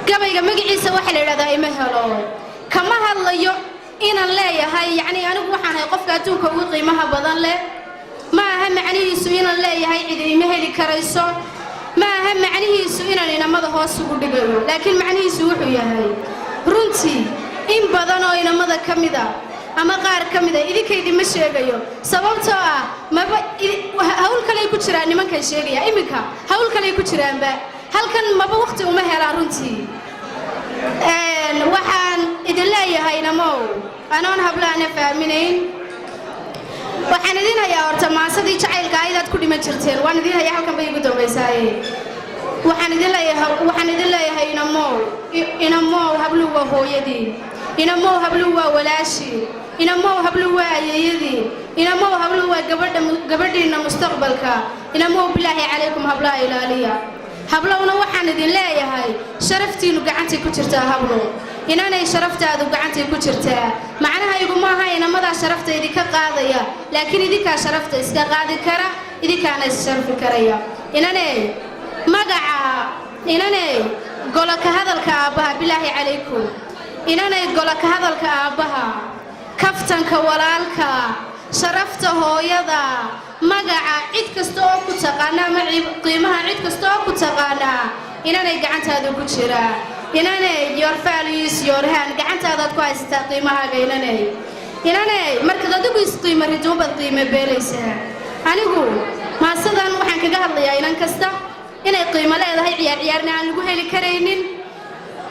Gabayga magaciisa waxaa la yidhahdaa "Ima Helo". Kama hadlayo inaan leeyahay, yacni, anigu waxaan ahay qofka adduunka ugu qiimaha badan leh. Ma aha macnihiisu inaan leeyahay cidi ima heli karayso. Ma aha macnihiisu inaan inamada hoos ugu dhigayo, laakiin macnihiisu wuxuu yahay, runtii, in badan oo inamada ka mida ama qaar ka mida, idinkaydima sheegayo, sababtoo ah maba hawl kaley ku jiraan. Nimankan sheegaya iminka hawl kaley ku jiraanba, halkan maba wakhti uma helaan. Runtii, waxaan idin leeyahay, inamow, anoon hablaana fahminayn, waxaan idin hayaa horta maansadii jacaylka ayadaad ku dhiman jirteen. Waan idin hayaa, halkan bay igu dambaysaaye. Waxaan idin leeyahay, inamow, inamow, habluhu waa hooyadii. Inamow, habluhu waa walaashii. Inamow, habluhu waa ayeeyadii. Inamow, habluhu waa gabadha, gabadhiinna mustaqbalka. Inamow, bilaahi calaykum, hablaha ilaaliya. Hablowna waxaan idin leeyahay, sharaftiinnu gacantay ku jirtaa. Hablo, inanay, sharaftaadu gacantay ku jirtaa. Macnahaygu maaha inamadaa sharafta idinka qaadaya, laakiin idinkaa sharafta iska qaadi kara, idinkaana issharfi karaya. Inaney, magaca, inaney, golo ka hadalka aabbaha, bilaahi calaykum, inanay, golo ka hadalka aabbaha, kaftanka walaalka, sharafta hooyada, magaca cid kasta oo ku taqaana ama qiimaha cid kasta oo ku taqaanaa, inanay, gacantaadu ku jiraa. Inanay, your value is your hand, gacantaadaad ku haysataa qiimahaaga. Inanay, inanay, markaad adigu isqiimo riduunbaad qiimo beelaysaa. Anigu maasadan waxaan kaga hadlayaa inan kasta inay qiimo leedahay, ciyaar ciyaarna aan lagu heli karaynin.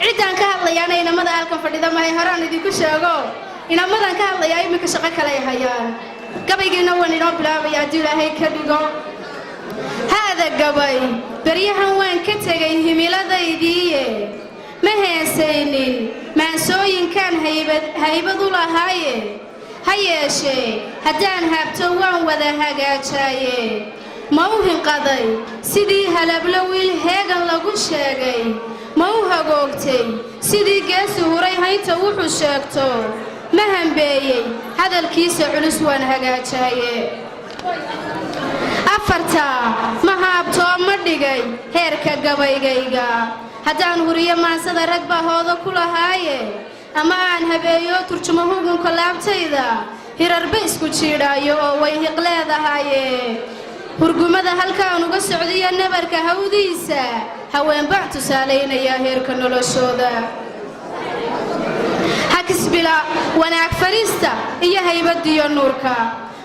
Ciddaan ka hadlayaana inamada halkan fadhida mahay. Horaan idinku sheego, inamadan ka hadlayaa iminka shaqo kale ay hayaan. Gabaygiina waan inoo bilaabaya haddii Ilaahay ka dhigo. Haada gabay beryahan waan ka tegay himiladaydiiye, ma heesaynin maansooyinkaan haybad haybad u lahaaye. Ha yeeshee, haddaan haabto waan wada hagaajaaye. Ma u hinqaday sidii halablo wiil heegan lagu sheegay? Ma u hagoogtay sidii geesi huray haynta wuxuu sheegto? Ma hambeeyey hadalkiisa culus? Waan hagaajaaye. Afartaa ma haabtoo ma dhigay heerka gabaygayga? Haddaan huriyo maansada, rag baa hoodo ku lahaaye. Ama aan habeeyo turjumo hugunka laabtayda, hirarba isku jiidhaayo oo way hiq leedahaye. Hurgumada halkaan uga socdiyo nabarka hawdiisa, haween baan tusaalaynayaa heerka noloshooda. Hakisbila wanaag fariista iyo haybadiyo nuurka.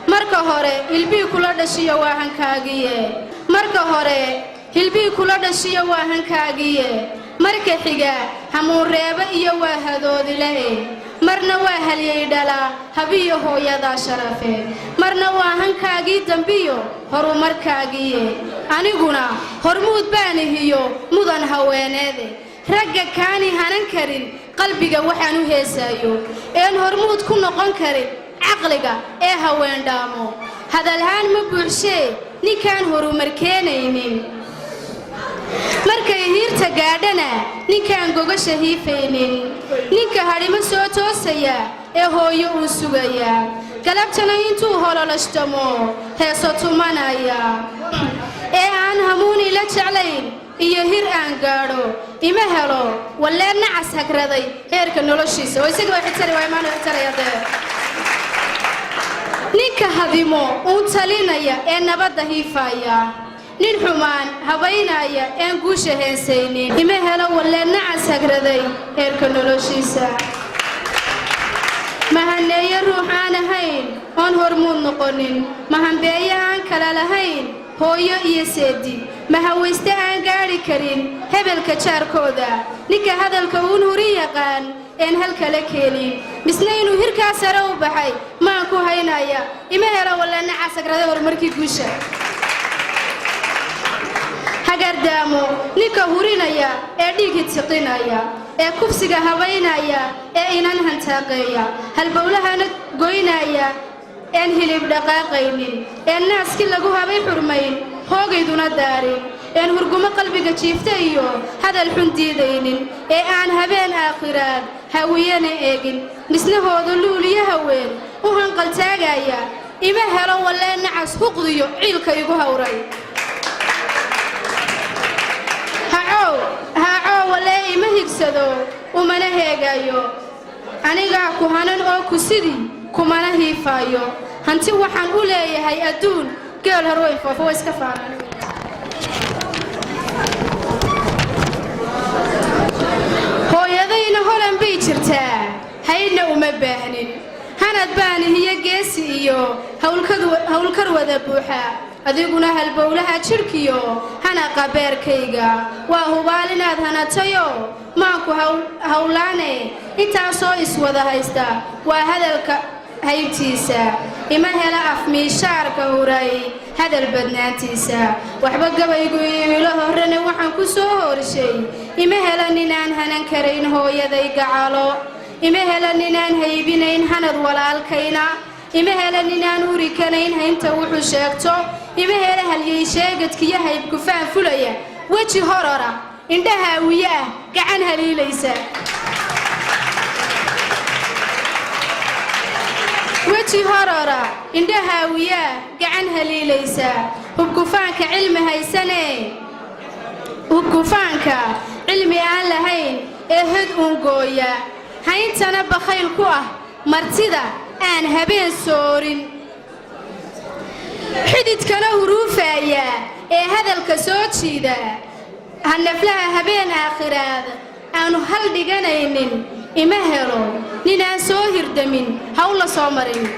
Marka hore hilbii kula dhashiyo waa hankaagiye. Marka hore hilbii kula dhashiyo waa hankaagiye. Marka xiga hamuunreebo iyo waa hadoodilahe. Marna waa halyay dhalaa habiyo hooyadaa sharafe. Marna waa hankaagii dambiyo horumarkaagiye. Aniguna hormuud baan ihiyo mudan haweeneede. Ragga kaani hanan karin qalbiga waxaan u heesaayo, een hormuud ku noqon karin caqliga ee haween dhaamo. Hadalhaan ma buuxshee, ninkaan horumar keenaynin. Markay hiirta gaadhana ninkaan gogasha hiifaynin. Ninka hadhimo soo toosaya ee hooyo uu sugaya, galabtana intuu hololashtamo heeso tumanaya, ee aan hamuuni la jeclayn iyo hir aan gaadho, ima helo wallee nacas hagraday heerka noloshiisa. Oo isaga waa xitari waa imaanu xitaraya dee. Ninka hadimo uun talinaya ee nabadda hiifaya, nin xumaan habaynaya een guusha heensaynin, ima helo wallee nacas hagraday heerka noloshiisa. Mahaneeye ruux aan ahayn oon hormuud noqonin. Mahambeeye aan kala lahayn hooyo iyo seedi. Mahawayste aan gaadhi karin hebelka jaarkooda. Ninka hadalka uun huri yaqaan een hal kala keenin, misna inuu hirkaa sare u baxay maan ku haynaya, ima helo wallee nacas hagraday horumarkii guusha. Hagardaamo ninka hurinaya ee dhiig hidsiqinaya, ee kufsiga habaynaya, ee inan hantaaqeeya, halbowlahana goynaya, een hilib dhaqaaqaynin, een naaskii lagu habay xurmayn, hoogayduna daarin, een hurgumo qalbiga jiifta iyo hadal xun diidaynin, ee aan habeen aakhiraad hawiyana eegin, misnahooda luuliyo haween u hanqaltaagaya, ima helo wallee nacas huqdiyo ciilka igu hawray. Hacow hacow, walee ima higsan. higsado, umana heegaayo. Anigaa ku hanan oo ku sidii kumana hiifaayo. Hanti waxaan u leeyahay adduun geel horweyn foofo way iska faanaan. Hooyadayna holan bay jirtaa, haydhna uma baahnin. Hanad baan hiyo geesi iyo howlkar wada buuxa. Adiguna halbowlaha jidhkiyo hanaqa beerkayga waa hubaal inaad hanatayo. Maanku howlaane intaasoo iswada haysta waa hadalka haybtiisa. Ima hela afmiishaarka huray hadal badnaantiisa. Waxba gabaygu iilo horrena waxaan ku soo horshay: ima hela ninaan hanan karayn hooyaday gacalo, ima hela ninaan haybinayn hanad walaalkayna, ima hela ninaan uri kanayn haynta wuxuu sheegto, ima hela halyey sheegadkiyo haybkufaan fulaya, weji horora, indhaha awiye ah, gacan haliilaysa. Weji horora, indhaha awiyaa, gacan haliilaysa. Hubkufaanka cilmi haysane, hubkufaanka cilmi aan lahayn ee hod uungooya, hayntana bakhayl ku ah, martida aan habeen soorin, xididkana huruufaaya ee hadalka soo jiida, hanaflaha habeen aakhiraad aanu hal dhiganaynin. Ima helo ninaan soo hirdamin hawla soo marin.